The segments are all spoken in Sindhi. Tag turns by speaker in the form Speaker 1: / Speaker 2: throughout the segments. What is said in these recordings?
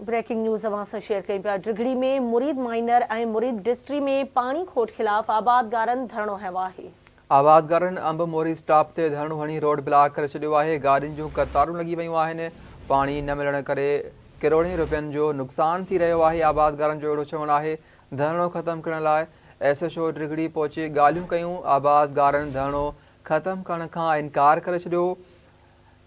Speaker 1: بريڪنگ نيوز اوهان سان شيئر ڪيون پيا ڊگهڙي ۾ مريد مائنر ۽ مريد ڊسٽري ۾ پاڻي کوٽ خلاف آبادگارن ڌرڻو هنيو آهي.
Speaker 2: آبادگارن انب موري اسٽاپ تي ڌرڻو هڻي روڊ بلاڪ ڪري ڇڏيو آهي، گاڏين جون قطارون لڳي ويون آهن، پاڻي نه ملڻ ڪري ڪروڙين روپين جو نقصان ٿي رهيو آهي، آبادگارن جو اهڙو چوڻ آهي ڌرڻو ختم ڪرڻ لاء ايس ايڇ او ڊگهڙي پهچي ڳالهيون ڪيون، آبادگارن ڌرڻو ختم ڪرڻ کان انڪار ڪري ڇڏيو.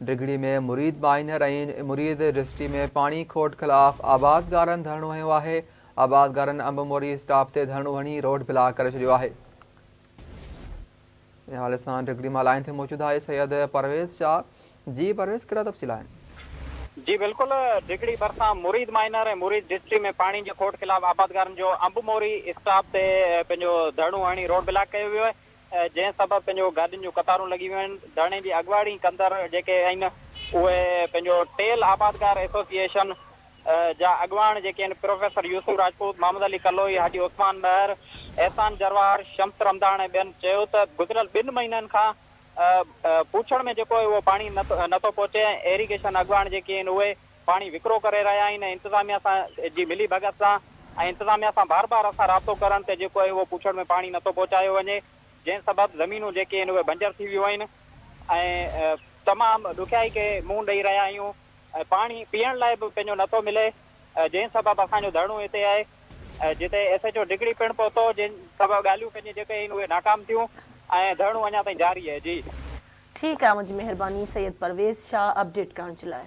Speaker 2: ڊگهڙي ۾ مريد مائنر ۽ مريد ڊسٽري ۾ پاڻي کوٽ خلاف آبادگارن ڌرڻو هنيو آهي، آبادگارن انب موري اسٽاپ تي ڌرڻو هڻي روڊ بلاڪ ڪري ڇڏيو آهي. ان حوالي سان ڊگهڙي مان لائين تي موجود آهي سيد پرويز شاهه، جي پرويز ڪهڙا تفصيل آهن؟
Speaker 3: جي بلڪل ڊگهڙي ڀرسان مريد مائنر ۽ مريد ڊسٽري ۾ پاڻي جي کوٽ خلاف آبادگارن جو انب موري اسٽاپ تي پنهنجو ڌرڻو هڻي روڊ بلاڪ ڪيو ويو آهي، جنهن سبب پنهنجو گاڏين جون قطارون لڳي ويون آهن، ڌرڻي جي اڳواڻي ڪندڙ جيڪي آهن اهي پنهنجو ٽيل آبادگار ايسوسيئيشن جا اڳواڻ جيڪي آهن پروفيسر يوسف راجپوت، محمد علي ڪلوئي، حاجي عثمان مهر، احسان جروار، شمس رمضاڻ ۽ ٻين چيو ته گذريل ٻن مهينن کان پوڇڙ ۾ جيڪو آهي اهو پاڻي نٿو پهچي ۽ ايريگيشن اڳواڻ جيڪي آهن اهي پاڻي وڪرو ڪري رهيا آهن ۽ انتظاميا سان جي ملي ڀڳت سان ۽ انتظاميا سان بار بار اسان رابطو ڪرڻ تي جيڪو آهي اهو پوڇڙ ۾ پاڻي نٿو پهچايو وڃي جنهن سبب زمينون جيڪي آهن اهي بنجر ٿي ويون آهن ۽ تمام ڏکيائي کي منهن ڏئي رهيا آهيون ۽ پاڻي پيئڻ لاء به پنهنجو نٿو ملي جنهن سبب اسان جو ڌرڻو هتي آهي جتي ايس ايڇ او ڊگهڙي پڻ پهتو جنهن سبب ڳالهيون پنهنجي جيڪي آهن اهي ناڪام ٿيون ۽ ڌرڻو اڃا تائين جاري آهي جي.
Speaker 1: ٺيڪ آهي اوهان جي مهرباني سيد پرويز شاهه اپڊيٽ ڪرڻ جي لاء.